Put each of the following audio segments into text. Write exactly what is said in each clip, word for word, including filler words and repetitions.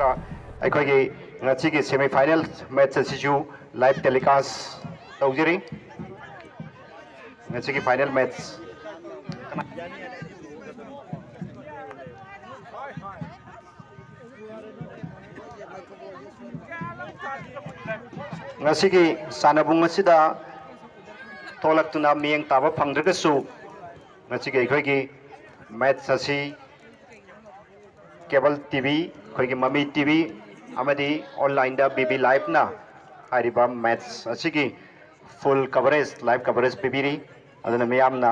ꯑꯩꯈꯣꯏꯒꯤ ꯉꯁꯤꯒꯤ semi final match ꯑꯁꯤꯁꯨ live telecast ꯇꯧꯖꯔꯤ꯫ ꯉꯁꯤꯒꯤ final match꯫ ꯉꯁꯤꯒꯤ ꯁꯥꯟꯅꯄꯨꯡ ꯑꯁꯤꯗ ꯊꯣꯛꯂꯛꯇꯨꯅ ꯃꯤꯠꯌꯦꯡ ꯇꯥꯕ ꯐꯪꯗ꯭ꯔꯒꯁꯨ, ꯉꯁꯤꯒꯤ ꯑꯩꯈꯣꯏꯒꯤ match ꯑꯁꯤ cable T V, ꯑꯩꯈꯣꯏꯒꯤ ꯃꯃꯤ T V ꯑꯃꯗꯤ online ꯗ B B Live ꯅ ꯍꯥꯏꯔꯤꯕ match ꯑꯁꯤꯒꯤ full coverage, live coverage ꯄꯤꯕꯤꯔꯤ꯫ ꯑꯗꯨꯅ ꯃꯤꯌꯥꯝꯅ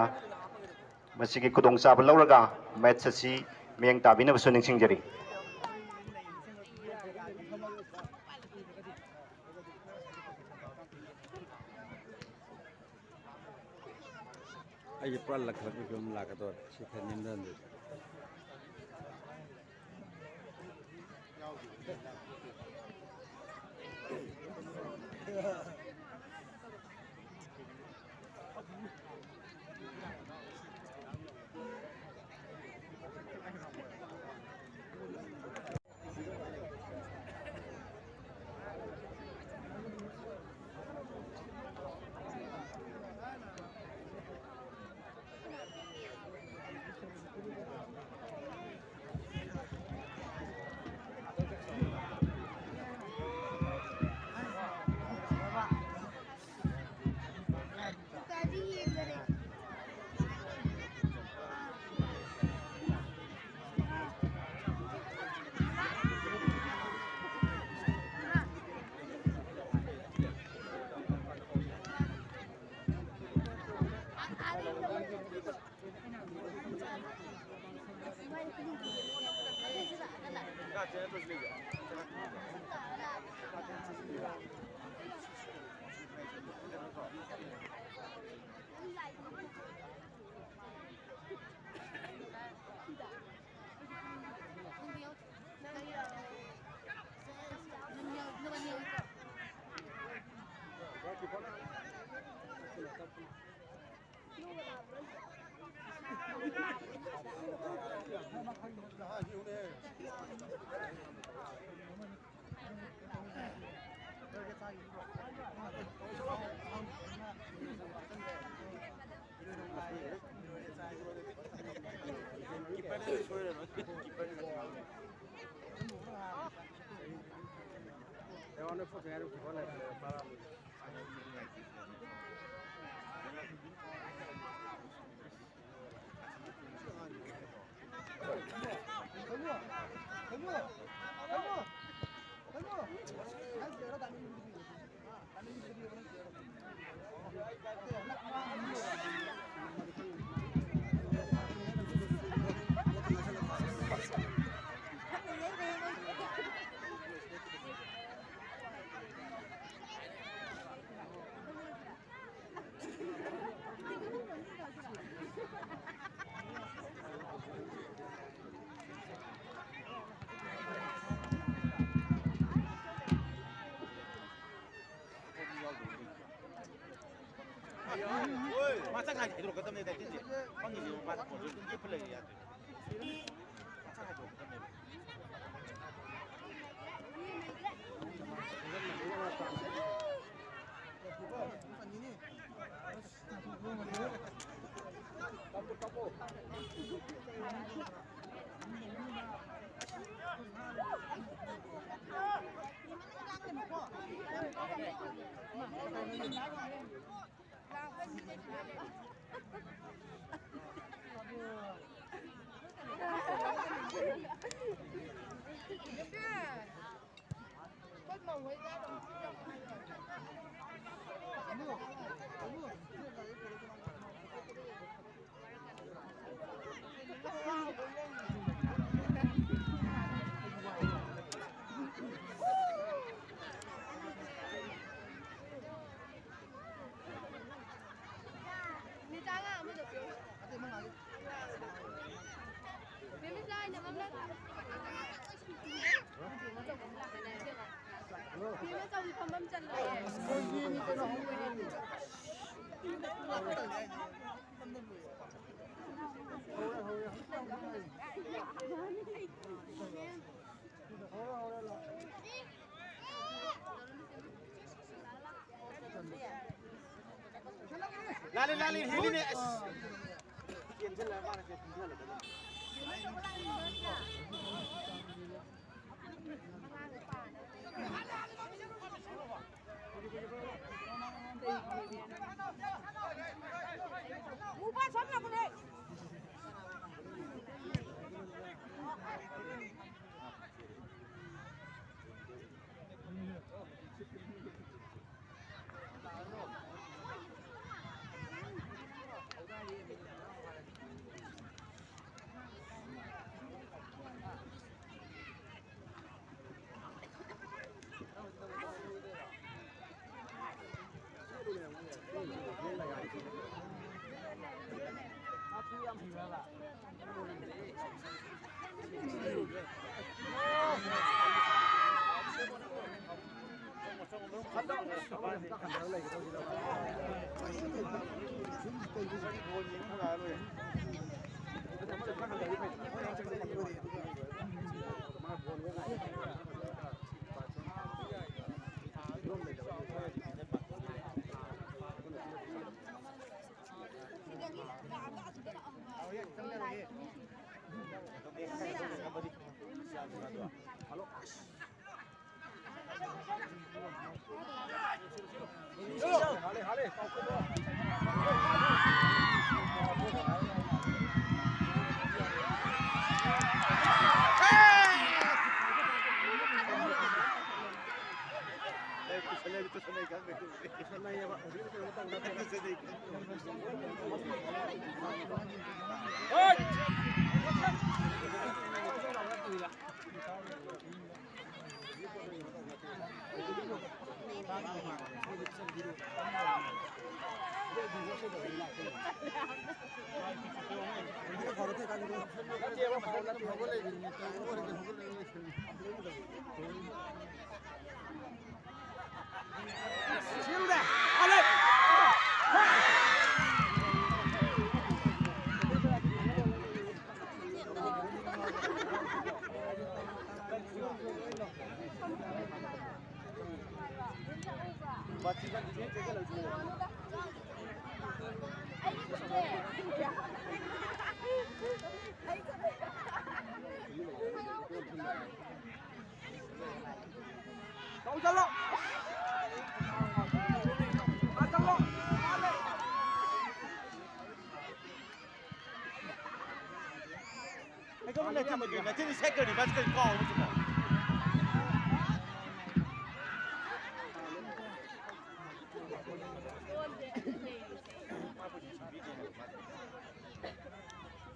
ꯃꯁꯤꯒꯤ ꯈꯨꯗꯣꯡꯆꯥꯕ ꯂꯧꯔꯒ match ꯑꯁꯤ ꯃꯤꯠꯌꯦꯡ ꯇꯥꯕꯤꯅꯕꯁꯨ ꯅꯤꯡꯁꯤꯡꯖꯔꯤ꯫ ꯑꯩꯁꯦ ꯄꯨꯔꯥ ꯂꯪꯈꯠꯂꯛꯄꯒꯤ ꯐꯤꯕꯝ ꯂꯥꯛꯀꯗꯧꯔꯦ ꯁꯤ ꯈꯔ ꯅꯦꯝꯊꯍꯟꯗ꯭ꯔꯗꯤ꯫ ꯃꯥ ꯆꯠꯈ꯭ꯔꯗꯤ ꯍꯥꯏꯗꯣꯔꯛꯀꯗꯕꯅꯦ, ꯗꯥꯏꯇꯤꯟꯁꯦ꯫ ꯄꯪꯉꯤꯁꯦ ꯃꯥ ꯐꯣꯟꯁꯦ ꯂꯦꯞꯄ ꯂꯩꯔꯦ, ꯌꯥꯗ꯭ꯔꯦ꯫ ꯃꯥ ꯆꯠꯈ꯭ꯔꯗꯤ ꯍꯥꯏꯗꯣꯔꯛꯀꯗꯕꯅꯦꯕ꯫ ꯂꯥꯜꯂꯦ, ꯂꯥꯜꯂꯦ, ꯍꯦꯜꯂꯤꯅꯦ, ꯑꯁ꯫ ꯆꯦꯟꯁꯤꯜꯂꯒ ꯃꯥꯅ ꯆꯦꯟꯁꯤꯜꯍꯜꯂꯛꯀꯗꯕꯅꯤ꯫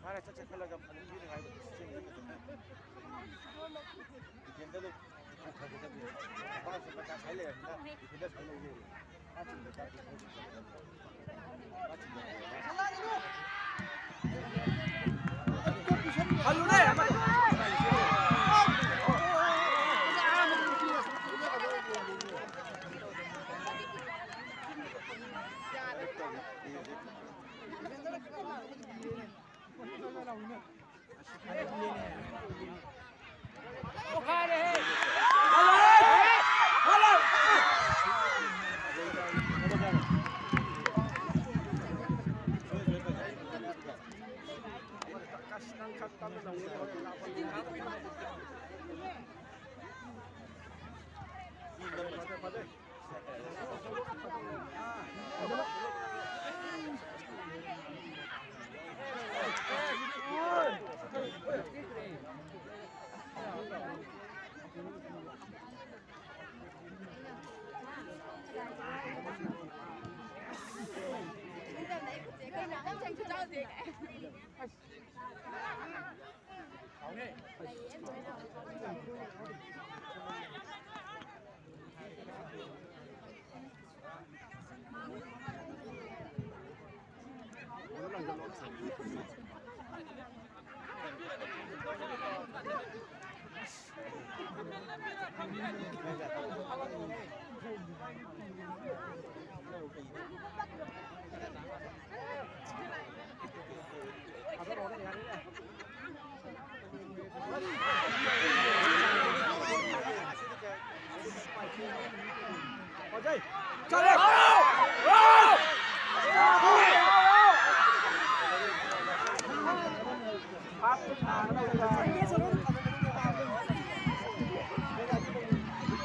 ꯃꯥꯅ ꯆꯠꯁꯦ ꯈꯜꯂꯒ ꯐꯖꯅ ꯄꯤꯔꯤꯉꯥꯏꯗ ꯆꯦꯟꯒꯗꯕꯅꯤ꯫ ꯗꯤꯐꯦꯟꯗꯔꯗꯣ ꯄꯨꯊꯒꯗꯕꯅꯤ꯫ ꯃꯥꯁꯨ ꯃꯆꯥ ꯁꯥꯏ ꯂꯩꯔꯕꯅꯤꯅ ꯗꯤꯐꯦꯟꯗꯔ ꯁꯥꯏ ꯂꯩ ꯂꯩꯔꯦ꯫ ꯃꯥ ꯆꯤꯡꯗ ꯇꯥꯔꯗꯤ ꯃꯣꯏꯁꯨ ꯆꯠꯀꯗꯕꯅꯤ꯫ ꯃꯥ ꯆꯤꯡꯗ ꯍꯜꯂꯨꯅꯦ ꯑꯃꯗꯣ꯫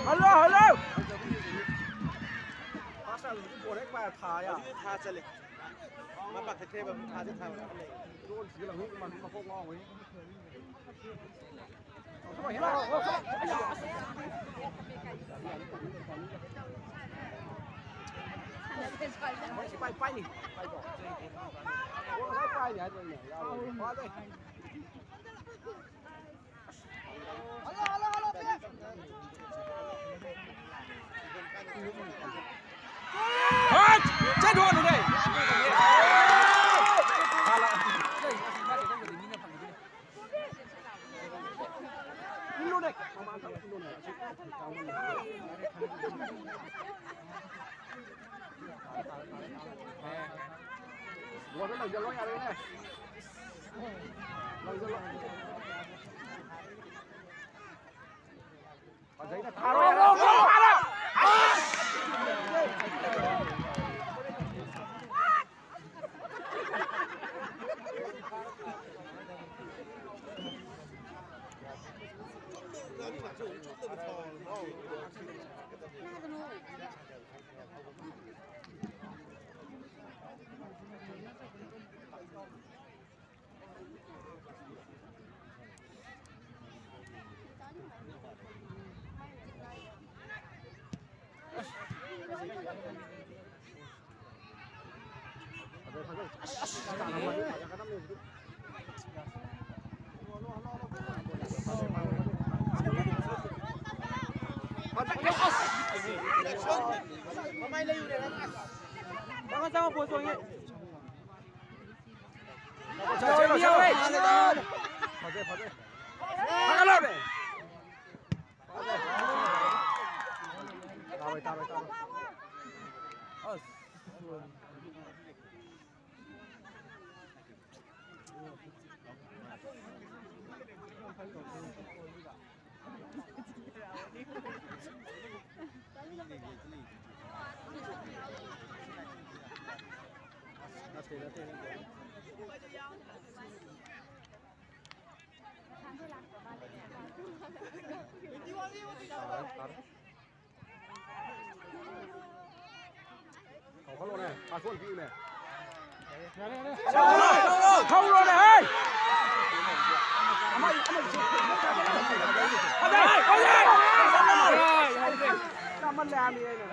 Hello, hello. ꯄꯥꯁ ꯇꯧꯔꯗꯤ ꯕꯣꯜ ꯍꯦꯛ ꯄꯥꯏꯔ ꯊꯥ ꯌꯥ꯫ ꯍꯧꯖꯤꯛꯇꯤ ꯊꯥ ꯆꯠꯂꯦ꯫ ꯃꯥ ꯄꯥꯈꯠꯈ꯭ꯔꯦꯕ, ꯊꯥꯁꯦ ꯊꯥ ꯂꯩ꯫ ꯗ꯭ꯔꯣꯟ ꯁꯤꯖꯤꯜꯂꯛꯄꯒꯤ ꯃꯥ ꯃꯀꯣꯛ ꯉꯥꯎꯋꯦ꯫ ꯄꯥꯏ, ꯄꯥꯏꯅꯤ꯫ ꯄꯥꯏꯀꯣ꯫ ꯉꯁꯥꯏ ꯄꯥꯏꯅꯤ ꯍꯥꯏꯗ꯭ꯔꯣ ꯑꯩꯅ? ꯌꯥꯔꯣꯏ꯫ ꯋꯥꯠꯂꯦ꯫ ꯍꯠ! ꯆꯠꯈ꯭ꯔꯣ ꯑꯗꯨꯗꯩ! ꯏꯜꯂꯨꯅꯦ! ꯃꯃꯥꯡꯗ ꯏꯜꯂꯨꯅꯦ! ꯕꯣꯜꯗꯣ ꯂꯪꯁꯤꯜꯂꯣ ꯌꯥꯔꯦꯅꯦ! ꯂꯪꯁꯤꯜꯂꯣ! ꯐꯖꯩꯅꯦ! ꯊꯥꯔꯣ! ꯊꯥꯔꯣ! ꯊꯥꯔꯣ! ꯆꯪꯉꯣ, ꯆꯪꯉꯣ, ꯕꯣꯜ ꯆꯣꯡꯉꯦ꯫ ꯐꯖꯩ, ꯐꯖꯩ꯫ ꯐꯒꯠꯂꯣꯅꯦ꯫ ꯇꯥꯔꯣꯏ, ꯇꯥꯔꯣꯏ, ꯇꯥꯔꯣꯏ꯫ ꯑꯁ꯫ ꯀꯧꯈꯠꯂꯣꯅꯦ, ꯄꯥꯁ ꯑꯣꯟ ꯄꯤꯌꯨꯅꯦ꯫ ꯊꯧꯔꯣꯅꯦ, ꯍꯩ! ꯆꯥꯃꯜꯂꯦ ꯍꯥꯏꯕꯅꯤ ꯑꯩꯅ꯫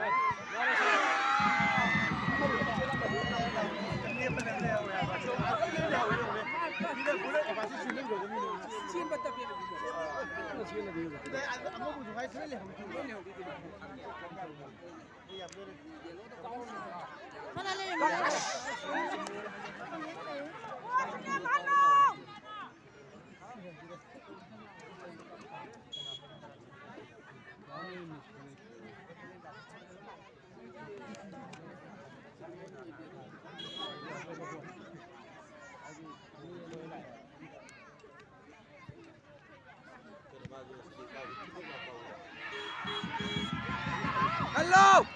ꯍꯜꯂꯣ!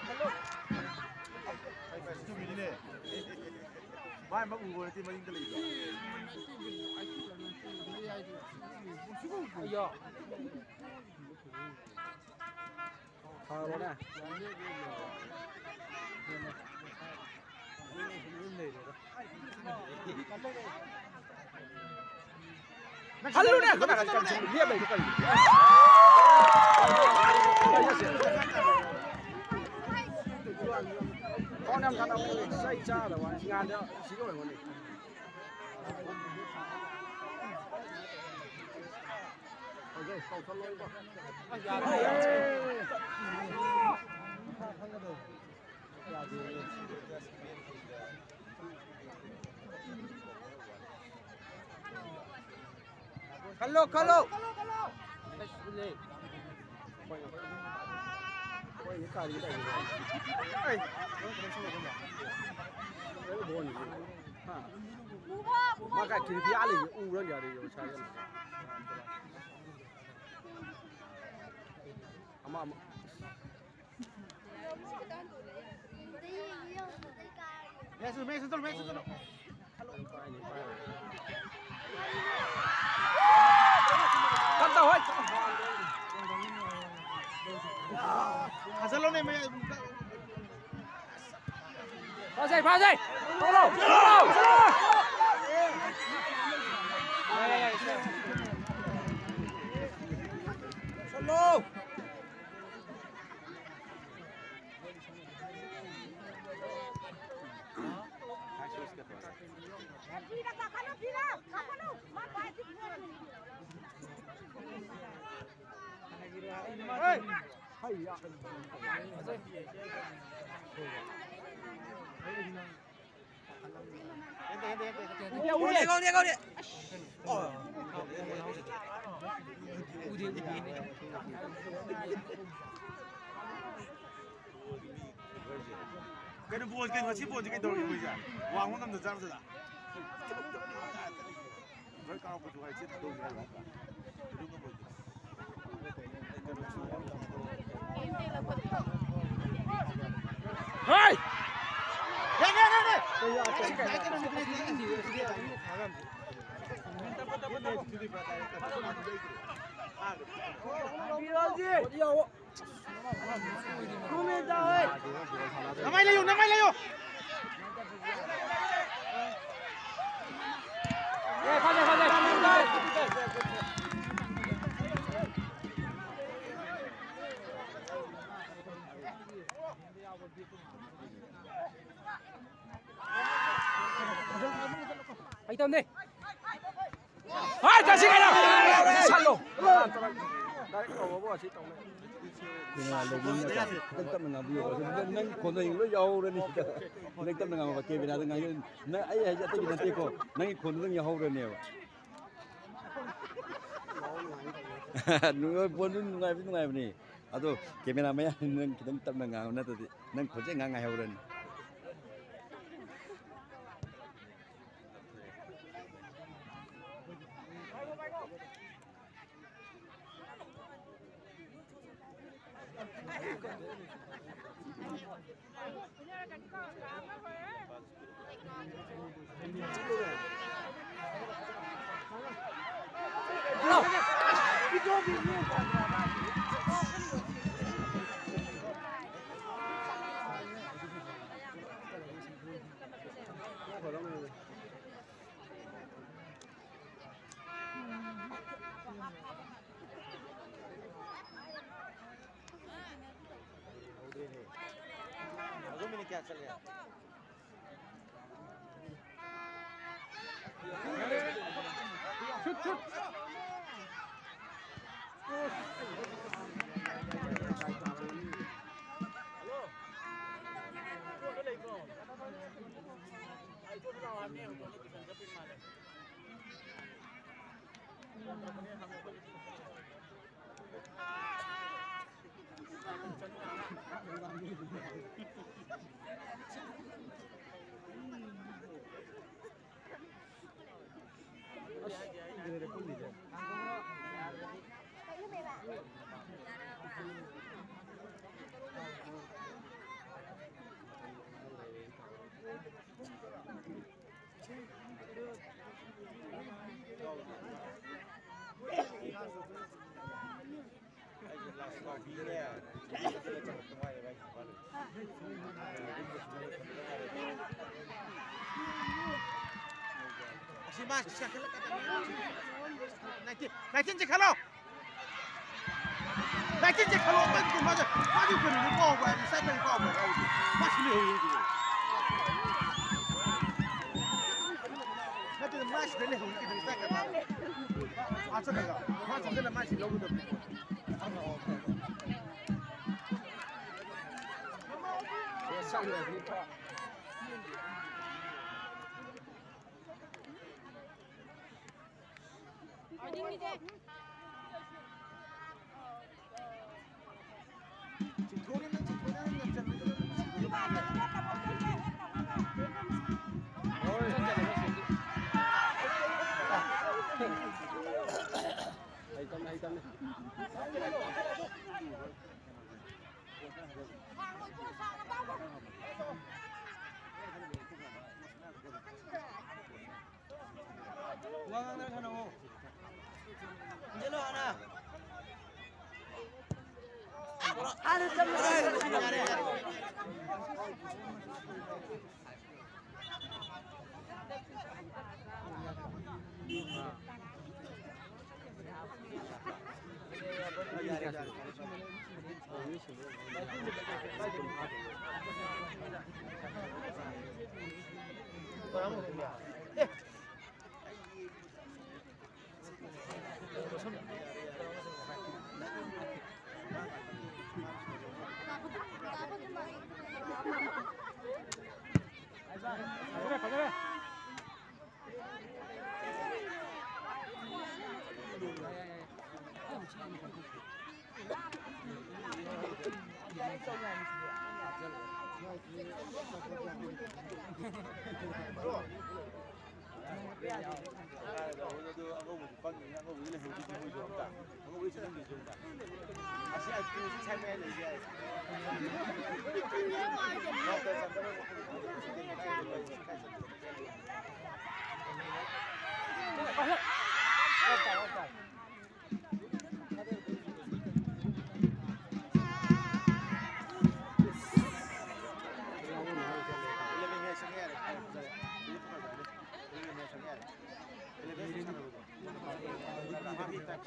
ꯆꯨꯝꯃꯤꯅꯤꯅꯦ꯫ ꯃꯥꯏ ꯑꯃ ꯎꯕ ꯅꯠꯇꯦ, ꯃꯅꯤꯡꯗ ꯂꯩꯕꯗꯣ꯫ ꯐꯥꯎꯔꯣꯅꯦ꯫ ꯍꯜꯂꯨꯅꯦ! ꯀꯅꯥ ꯀꯅꯥ ꯆꯠꯂꯤꯅꯣ? ꯂꯦꯞ ꯂꯩꯗꯣ ꯀꯔꯤꯒꯤꯅꯣ? ꯐꯥꯎꯔꯣꯅꯦ, ꯆꯩ ꯆꯥꯗꯕ ꯉꯥꯟꯗ ꯁꯤ ꯑꯣꯏꯔꯝꯒꯅꯤ꯫ ꯈꯜꯂꯣ, ꯈꯜꯂꯣ꯫ ꯑꯁ, ꯄꯨꯜꯂꯦ꯫ ꯃꯥ ꯀꯥꯏ ꯀꯤꯔꯤ ꯄꯤꯌꯥ ꯂꯩꯒꯦ? ꯎꯔ ꯌꯥꯔꯦ, ꯌꯦꯡꯉꯣ, ꯁꯥꯏ ꯌꯥꯝ꯫ ꯑꯃ, ꯑꯃ꯫ ꯃꯦꯁ, ꯃꯦꯁ ꯆꯠꯂꯣ, ꯃꯦꯁ ꯆꯠꯂꯣ꯫ ꯀꯟꯅ ꯍꯣꯏ꯫ ꯐꯥꯖꯜꯂꯣꯅꯦ, ꯃꯌꯥꯏ꯫ ꯐꯥꯖꯩ, ꯐꯥꯖꯩ꯫ ꯆꯠꯂꯣ, ꯆꯠꯂꯣ꯫ ꯆꯠꯂꯣ꯫ ꯀꯩꯅꯣ ꯕꯣꯜ ꯀꯩꯅꯣ ꯉꯁꯤ ꯕꯣꯜꯁꯦ ꯀꯩꯗꯧꯔꯒꯦ ꯑꯩꯈꯣꯏꯁꯦ? ꯋꯥꯡꯕ ꯉꯝꯗ ꯆꯥꯔ ꯆꯠꯂ꯫ ꯂꯣꯏ ꯀꯥꯎꯔꯛꯄꯁꯨ ꯍꯥꯏ ꯆꯦ ꯊꯥꯗꯣꯛꯑꯒꯦ ꯍꯥꯏꯕ꯫ ꯍꯣꯏ! ꯅꯃꯥꯏ ꯂꯩꯌꯨ, ꯅꯃꯥꯏ ꯂꯩꯌꯨ꯫ ꯍꯩꯇꯕꯅꯦ꯫ ꯍꯥꯏ, ꯀꯁꯤ ꯀꯩꯅꯣ? ꯁꯠꯂꯣ꯫ ꯀꯩꯅꯣ, ꯂꯧꯕꯤꯅꯕ ꯈꯤꯇꯪ ꯇꯞꯅ ꯉꯥꯡꯕꯤꯌꯣ꯫ ꯅꯪ ꯈꯣꯟꯗꯣ ꯂꯣꯏ ꯌꯥꯎꯍꯧꯔꯅꯤ ꯁꯤꯗ꯫ ꯈꯤꯇꯪ ꯇꯞꯅ ꯉꯥꯡꯉꯣ, ꯀꯦꯃꯦꯔꯥꯗ ꯉꯥꯡꯉꯤ꯫ ꯅꯪ, ꯑꯩ ꯍꯥꯏꯁꯦ ꯑꯇꯩꯒꯤ ꯅꯠꯇꯦꯀꯣ꯫ ꯅꯪꯒꯤ ꯈꯣꯟꯗꯨꯗꯪ ꯌꯥꯎꯍꯧꯔꯅꯦꯕ꯫ ꯅꯨꯡꯉꯥꯏ-, ꯕꯣꯜꯗꯨ ꯅꯨꯡꯉꯥꯏꯕꯗꯤ ꯅꯨꯡꯉꯥꯏꯕꯅꯤ꯫ ꯑꯗꯣ ꯀꯦꯃꯦꯔꯥ ꯃꯌꯥ ꯅꯪ ꯈꯤꯇꯪ ꯇꯞꯅ ꯉꯥꯡꯉꯨ, ꯅꯠꯇ꯭ꯔꯗꯤ ꯅꯪ ꯈꯣꯟꯖꯦꯜ ꯉꯥꯡ ꯉꯥꯏꯍꯧꯔꯅꯤ꯫ ꯑꯁꯤ ꯃꯥ ꯆꯦꯟꯈꯠꯂꯛꯀꯗꯕꯅꯤ꯫ ꯅꯥꯏꯟꯇꯤꯟ, ꯅꯥꯏꯟꯇꯤꯟ ꯆꯦꯟꯈꯠꯂꯣ꯫ ꯅꯥꯏꯟꯇꯤꯟ ꯆꯦꯟꯈꯠꯂꯣ꯫ ꯃꯥꯗꯤ, ꯃꯥꯗꯤ, ꯃꯥꯗꯤ ꯀꯩꯅꯣꯅꯤ ꯀꯥꯎꯕ ꯍꯥꯏꯕ, ꯁꯥꯏꯀꯜ ꯀꯥꯎꯕ ꯍꯥꯏꯕ꯫ ꯃꯥ ꯁꯤ ꯂꯩꯍꯧꯔꯤ ꯍꯧꯖꯤꯛ꯫ ꯁꯤꯗ ꯂꯩꯍꯧꯔꯤ ꯀꯩꯗꯧꯔꯤ ꯆꯥꯛ ꯀꯅꯥ? ꯑꯥ ꯆꯠꯈ꯭ꯔꯒ꯫ ꯃꯥ ꯆꯪꯁꯤꯜꯂ ꯃꯥꯏ ꯁꯤ ꯂꯧꯒꯗꯕꯅꯤ꯫ ꯋꯥ ꯉꯥꯡꯅꯔ ꯁꯥꯟꯅꯧꯑꯣ꯫ ꯆꯦꯜꯂꯣ ꯍꯥꯟꯅ꯫ ꯍꯥꯟꯅ ꯆꯠꯂꯣ꯫ ꯌꯥꯔꯦ, ꯌꯥꯔꯦ꯫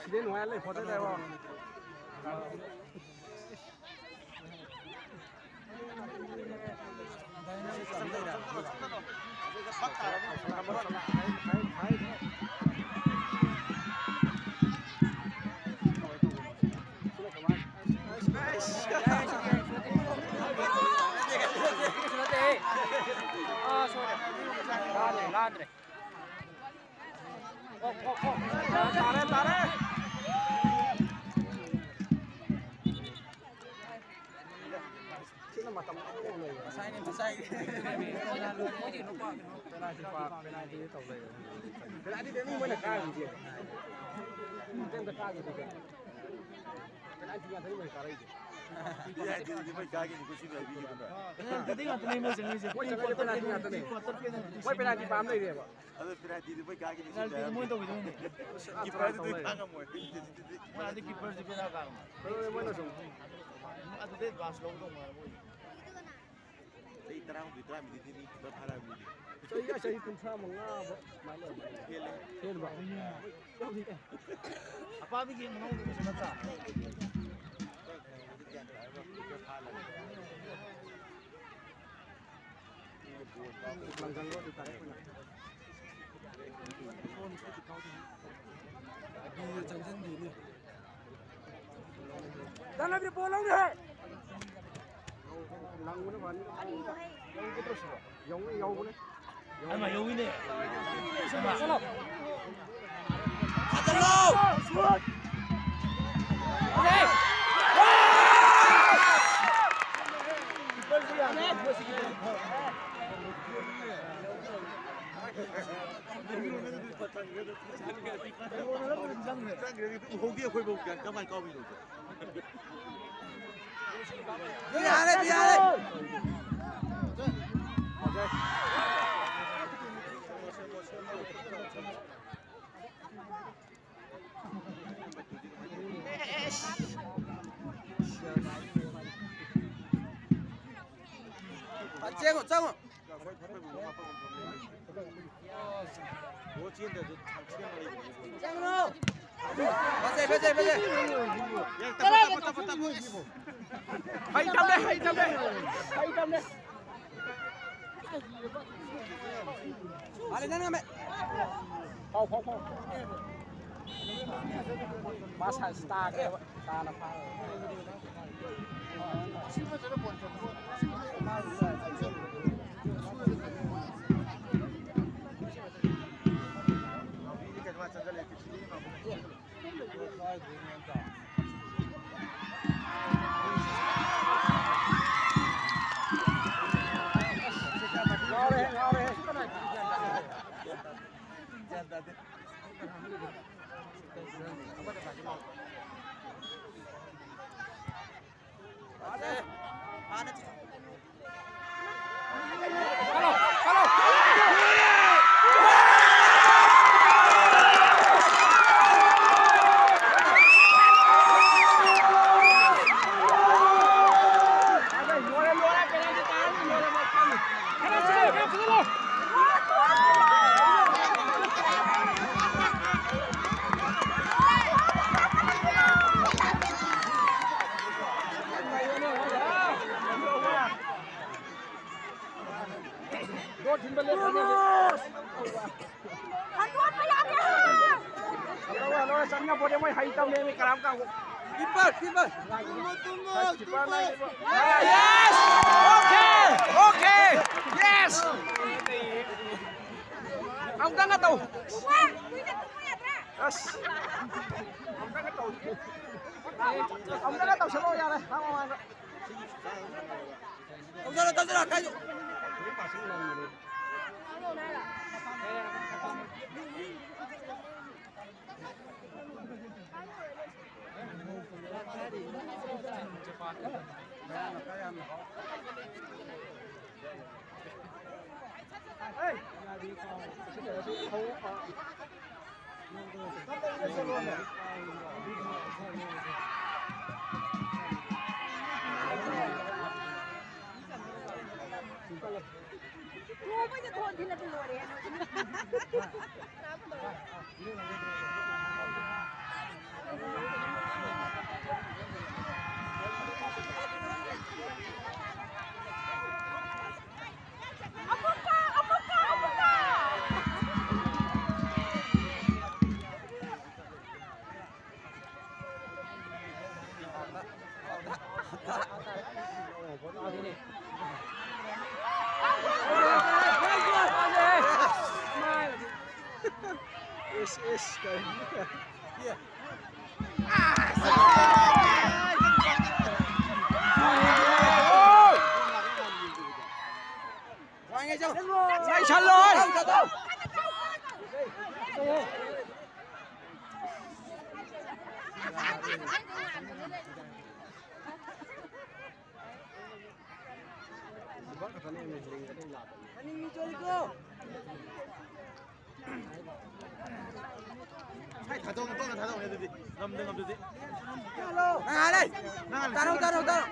ꯁꯤꯗꯤ ꯅꯨꯡꯉꯥꯏ ꯂꯩ, ꯐꯣꯇꯣ ꯇꯥꯏꯕ꯫ ꯂꯥꯟꯗ꯭ꯔꯦ, ꯂꯥꯟꯗ꯭ꯔꯦ꯫ ꯇꯥꯔꯦ, ꯇꯥꯔꯦ꯫ ꯁꯤꯅ ꯃꯇꯝ ꯑꯃꯨꯛ ꯂꯩꯔꯦ꯫ ꯉꯁꯥꯏꯅꯦ, ꯉꯁꯥꯏ꯫ ꯄꯦꯅꯥꯜꯇꯤ ꯄꯥ-, ꯄꯦꯅꯥꯜꯇꯤꯗ ꯇꯧ ꯂꯩꯔꯦ꯫ ꯄꯦꯅꯥꯜꯇꯤꯗ ꯃꯤ ꯃꯣꯏꯅ ꯀꯥꯔꯤꯁꯦ꯫ ꯑꯝꯇ ꯀꯥꯒꯤꯗꯦ꯫ ꯄꯦꯅꯥꯜꯇꯤ ꯉꯥꯛꯇꯅꯤ ꯃꯣꯏ ꯀꯥꯔꯛꯏꯁꯦ꯫ ꯄꯦꯅꯥꯜꯇꯤꯗꯤ ꯃꯣꯏ ꯀꯥꯒꯤꯅꯤꯀꯣ ꯁꯤ ꯃꯌꯥꯝ ꯃꯤꯒꯤꯗꯨꯅ꯫ ꯄꯦꯅꯥꯜꯇꯤ ꯉꯥꯛꯇꯅꯤ ꯃꯣꯏ ꯆꯪꯉꯤꯁꯦ꯫ ꯃꯣꯏ ꯆꯪꯉꯤꯁꯦ ꯄꯦꯅꯥꯜꯇꯤ ꯉꯥꯛꯇꯅꯤ꯫ Quarter penalty. ꯃꯣꯏ ꯄꯦꯅꯥꯜꯇꯤ ꯄꯥꯝ ꯂꯩꯔꯦꯕ꯫ ꯑꯗꯣ ꯄꯦꯅꯥꯜꯇꯤꯗꯤ ꯃꯣꯏ ꯀꯥꯒꯤꯅꯤ ꯁꯤ ꯄꯦꯅꯥꯜꯇꯤꯗꯤ ꯃꯌꯥꯝ꯫ ꯃꯣꯏ ꯇꯧꯈꯤꯗꯣꯏꯅꯦ꯫ ꯀꯤꯄꯔꯗꯨꯗꯤ ꯐꯥ ꯉꯝꯃꯣꯏ꯫ ꯃꯣꯏ ꯑꯗꯨ ꯀꯤꯄꯔꯁꯤ ꯕꯦꯔꯥ ꯀꯥꯔꯝꯃꯣꯏ꯫ ꯍꯣꯏ, ꯃꯣꯏꯅ ꯁꯨꯝ꯫ ꯑꯗꯨꯗꯩ ꯑꯦꯗꯚꯥꯟꯁ ꯂꯧꯗꯧ ꯃꯥꯜꯂꯦ ꯃꯣꯏ꯫ ꯆꯍꯤ ꯇꯔꯥꯍꯨꯝꯗꯣꯏ, ꯇꯔꯥꯃꯔꯤꯗꯤ ꯃꯤ ꯈꯔ ꯐꯥꯔꯛꯑꯕꯅꯤꯅꯦ꯫ ꯆꯍꯤ, ꯆꯍꯤ ꯀꯨꯟꯊ꯭ꯔꯥ ꯃꯉꯥ ꯐꯥꯎ ꯑꯗꯨꯃꯥꯏꯅ ꯂꯩꯔꯝꯒꯅꯤ꯫ ꯍꯦꯜꯂꯦ꯫ ꯍꯦꯟꯕ꯭ꯔꯣ? ꯑꯄꯥꯕꯤꯒꯤ ꯃꯅꯥꯎ ꯅꯨꯄꯤꯁꯨ ꯅꯠꯇ꯭ꯔꯥ? ꯂꯪꯖꯪꯕ ꯑꯗꯨ ꯇꯥꯔꯦ ꯑꯩꯈꯣꯏꯅ꯫ ꯆꯪꯁꯤꯟꯗꯦꯅꯦ꯫ ꯆꯠꯂꯕꯤ ꯕꯣꯜ ꯂꯧꯅꯤ ꯍꯦ꯫ ꯂꯪꯕꯅ ꯐꯅꯤ꯫ ꯌꯧꯒꯗ꯭ꯔꯣ ꯁꯤꯕꯣ? ꯌꯧꯅꯤ, ꯌꯧꯕꯅꯦ꯫ ꯑꯃ ꯌꯧꯋꯤꯅꯦ꯫ ꯆꯠꯂꯣ꯫ ꯐꯥꯖꯜꯂꯣ! ꯎꯍꯧꯗꯦ ꯑꯩꯈꯣꯏꯐꯧ ꯀꯃꯥꯏ ꯀꯥꯎꯏꯅꯣ? ꯌꯥꯔꯦ, ꯌꯥꯔꯦ꯫ ꯆꯪꯉꯣ, ꯆꯪꯉꯣ꯫ ꯐꯖꯩ, ꯐꯖꯩ, ꯐꯖꯩ꯫ ꯇꯞꯄꯣ, ꯇꯞꯄꯣ, ꯇꯞꯄꯣ, ꯇꯞꯄꯣ꯫ ꯍꯩ ꯇꯝꯃꯦ, ꯍꯩ ꯇꯝꯃꯦ, ꯍꯩ ꯇꯝꯃꯦ꯫ ꯃꯥꯂꯦ, ꯅꯪ ꯉꯝꯃꯦ꯫ ꯐꯥꯎ, ꯐꯥꯎ, ꯐꯥꯎ꯫ ꯃꯥ ꯁꯥꯏꯟꯁ ꯇꯥꯈ꯭ꯔꯦꯕ꯫ ꯇꯥꯅ ꯐꯥꯔꯦ꯫ ꯍꯟꯗꯣꯛꯄ ꯌꯥꯗꯦ꯫ ꯍꯜꯂꯣ, ꯍꯜꯂꯣ, ꯆꯪꯉꯛꯄꯗꯤ ꯃꯣꯏ ꯍꯩꯇꯕꯅꯦꯃꯤ, ꯀꯔꯥꯝ ꯀꯥꯡꯕꯨ꯫ Keeper, keeper. ꯀꯤꯄꯔ ꯂꯩꯔꯤꯕ꯫ Yes! Okay! Okay! Yes! ꯑꯃꯨꯛꯇꯪꯒ ꯇꯧ꯫ ꯑꯁ꯫ ꯑꯃꯨꯛꯇꯪꯒ ꯇꯧ꯫ ꯑꯃꯨꯛꯇꯪꯒ ꯇꯧꯁꯜꯂꯣ ꯌꯥꯔꯦ꯫ ꯃꯃꯥꯡꯗ꯫ ꯇꯧꯖꯔꯣ, ꯇꯧꯖꯔꯣ, ꯀꯥꯏꯗ? ꯏꯁ, ꯏꯁ, ꯀꯔꯤ? ꯂꯩꯁꯜꯂꯣ! ꯍꯥꯏ, ꯊꯥꯗꯣꯛꯑꯣ, ꯇꯣꯛꯅ ꯊꯥꯗꯣꯛꯑꯣꯅꯦ ꯑꯗꯨꯗꯤ꯫ ꯉꯝꯗ ꯉꯝꯗꯨꯗꯤ꯫ ꯅꯪ ꯍꯥꯟꯅ ꯂꯩ! ꯅꯪ ꯍꯥꯟꯅ ꯂꯩ! ꯇꯥꯔꯣ, ꯇꯥꯔꯣ, ꯇꯥꯔꯣ!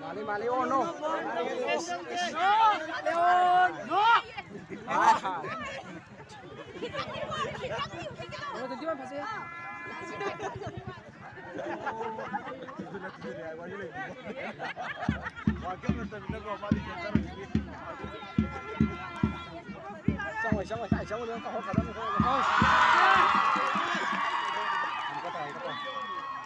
ꯃꯥꯜꯂꯤ, ꯃꯥꯜꯂꯤ, ꯑꯣ, ꯅꯣ! ꯑꯥ! ꯅꯣ! ꯇ꯭ꯋꯦꯟꯇꯤ ꯋꯥꯟ ꯐꯖꯩ꯫ ꯆꯪꯉꯣꯏ, ꯆꯪꯉꯣꯏ, ꯀꯥꯏ ꯆꯪꯉꯨꯗꯣꯏꯅꯣ? ꯀꯥꯎ ꯍꯧꯔꯛꯀꯗꯕꯅꯤ, ꯈꯔ ꯑꯃꯨꯛꯀ ꯇꯧ, ꯑꯃꯨꯛꯀ ꯇꯧ꯫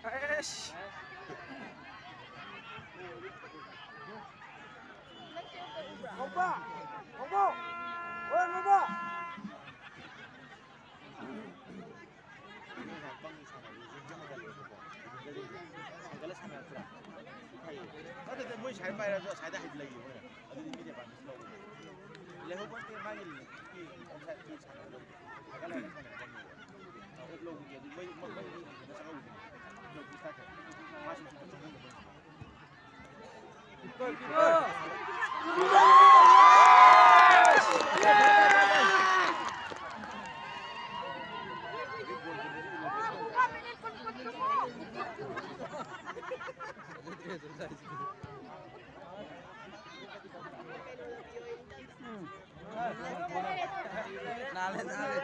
ꯑꯦꯁ! ꯉꯥꯏꯈꯣ! ꯉꯥꯏꯈꯣ! ꯍꯣꯏ, ꯉꯥꯏꯈꯣ! ꯉꯥꯏꯈꯣ! ꯅꯠꯇꯗꯤ ꯃꯣꯏ ꯁꯥꯏ ꯄꯥꯏꯔꯁꯨ ꯑꯁꯥꯏꯗ ꯍꯥꯏꯗꯤ ꯂꯩꯌꯦ ꯃꯣꯏꯅ꯫ ꯑꯗꯨꯗꯤ ꯃꯤꯅ ꯑꯦꯗꯚꯥꯟꯇꯦꯖ ꯂꯧꯕ꯫ ꯂꯩꯍꯧꯕ ꯅꯠꯇꯦ, ꯃꯥꯒꯤ ꯂꯤꯛꯀꯤ ꯑꯣꯟꯁꯥꯏꯠꯀꯤ ꯁꯥꯟꯅꯒꯗꯕꯅꯤ꯫ ꯍꯥꯏꯒꯠꯂꯒ ꯁꯥꯟꯅꯒꯗꯕꯅꯤ꯫ ꯑꯣꯐ ꯂꯧꯕꯒꯤ ꯑꯗꯨ ꯃꯣꯏ, ꯃꯣꯏ, ꯃꯣꯏ ꯃꯤꯗꯨꯅ ꯆꯪꯍꯧꯕꯅꯤ꯫ ꯂꯧꯕ ꯁ꯭ꯇꯥꯏꯜꯁꯦ꯫ ꯃꯥꯁꯨ ꯁꯨꯝ ꯆꯪꯍꯧꯕꯅꯤ꯫ ꯅꯥꯜꯂꯦ, ꯅꯥꯜꯂꯦ꯫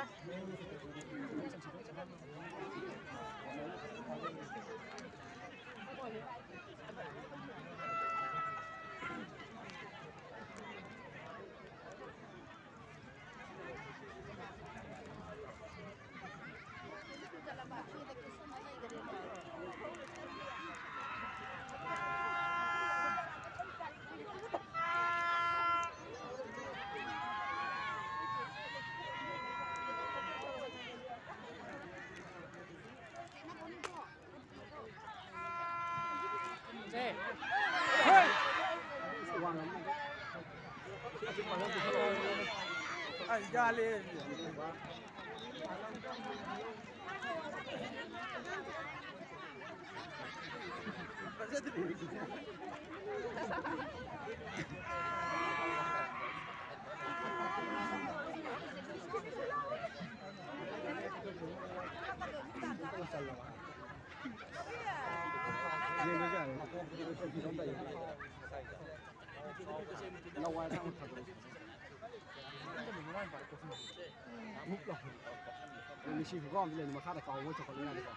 ꯃꯤꯁꯤ ꯐꯨꯕ ꯑꯃꯗꯤ ꯂꯩꯅꯤ, ꯃꯈꯥꯗ ꯀꯥꯎꯕ ꯆꯥꯎꯈꯠꯂꯤꯉꯩꯗꯀꯣ꯫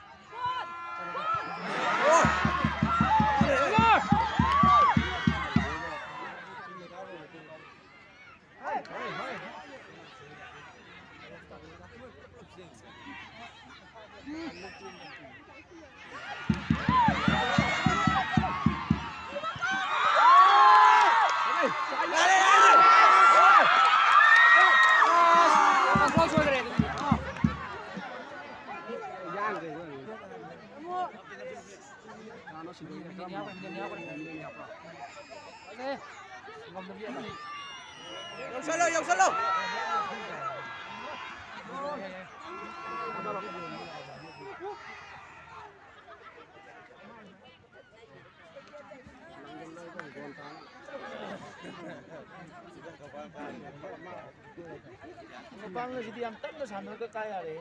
ꯌꯧꯁꯜꯂꯣ, ꯌꯧꯁꯜꯂꯣ꯫ ꯃꯄꯥꯡꯒꯁꯤꯗꯤ ꯌꯥꯝ ꯇꯞꯅ ꯁꯥꯟꯅꯔꯒ ꯀꯥ ꯌꯥꯔꯦ꯫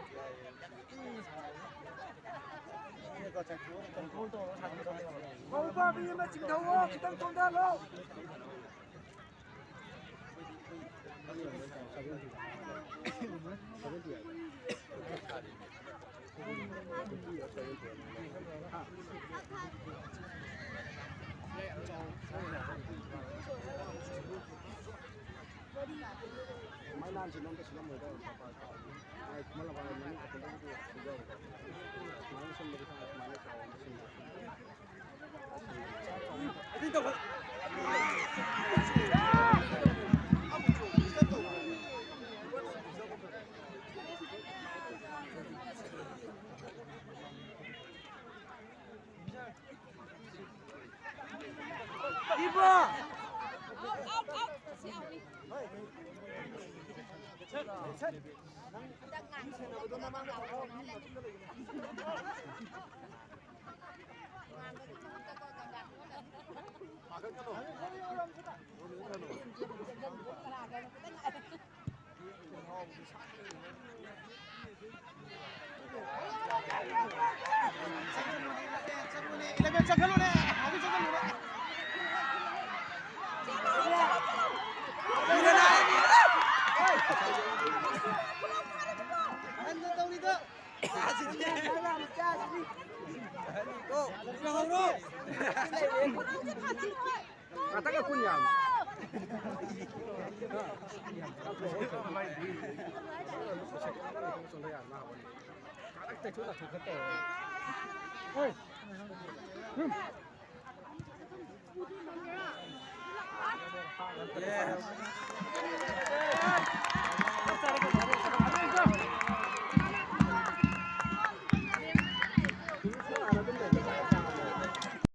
ꯀꯟꯇ꯭ꯔꯣꯜ ꯇꯧꯔꯒ ꯁꯥꯟꯅꯒꯗꯕꯅꯦꯕ꯫ ꯃꯧꯄꯥ ꯃꯤ ꯑꯃ ꯆꯤꯡꯊꯧꯑꯣ, ꯈꯤꯇꯪ ꯆꯣꯟꯊꯍꯜꯂꯣ꯫ ꯉꯥꯛꯇꯪꯒ ꯀꯨꯟ ꯌꯥꯝꯃꯤ꯫